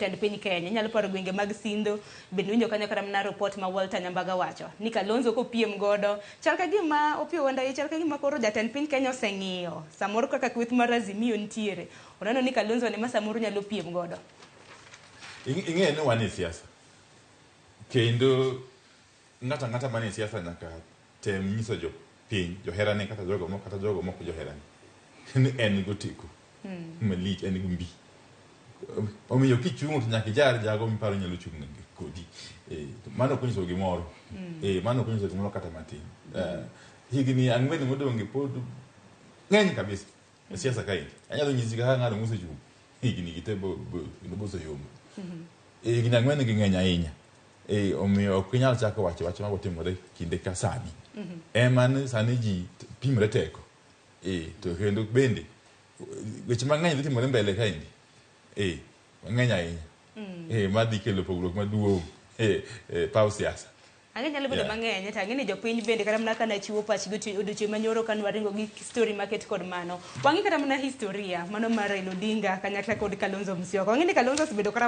jatend piny Kenya. Inyalo paro gwenge mag Sindo, bende winjo kanyo kata mana report ma Walter Nyambaga wacho ni Kalonzo kopiem godo chal ka gima Opiyo Wandayi chal ka gima koro jatend piny Kenya oseng'iyo samoro kaka kweth mar Azimio nitiere oneno ni Kalonzo ni ma samoro nyalo piem godo. Ing'eyo ni wan e siasa kendo ng'ato ang'ata man e siasa nyaka tem nyiso jopiny, joherane kata jogo mok kata jogo mok joherane ni en goteko malich, en gi mbi. Omiyo kichung' to nyaka ijar jago miparo nyalo chung' kodi. Eh, to mano ok onyiso gimoro. Eh, mano ok onyiso gimoro kata matin. Eh, higni 4 modong' gi pod ng'eny kabisa e siasa kaendi. Anyalo nyisi kaka ng'ano mosechung' higni gi te kendo boseyombo. Higni 4 gi ng'eny ahinya. Eh, omiyo ok inyal chako wacho wach mago timore kinde ka sani. Ema ni sani ji pimre teko. Eh, to kendo bende weche mang'eny dhi timore mbele kaendi. Eh, mang'eny ahinya. Eh, madhi kelo pogruok maduong' eh, eh, paw siasa. Ang'e nyalo bedo mang'eny to ang'e ni jopiny bende kata mana kana chiwo pachgi odiochieng' manyoro ka nwaringo gi story maket kod mano. Wang'i kata mana historia mano mar Raila Odinga kanyakla kod Kalonzo Musyoka. Wang'e ni Kalonzo osebedo kata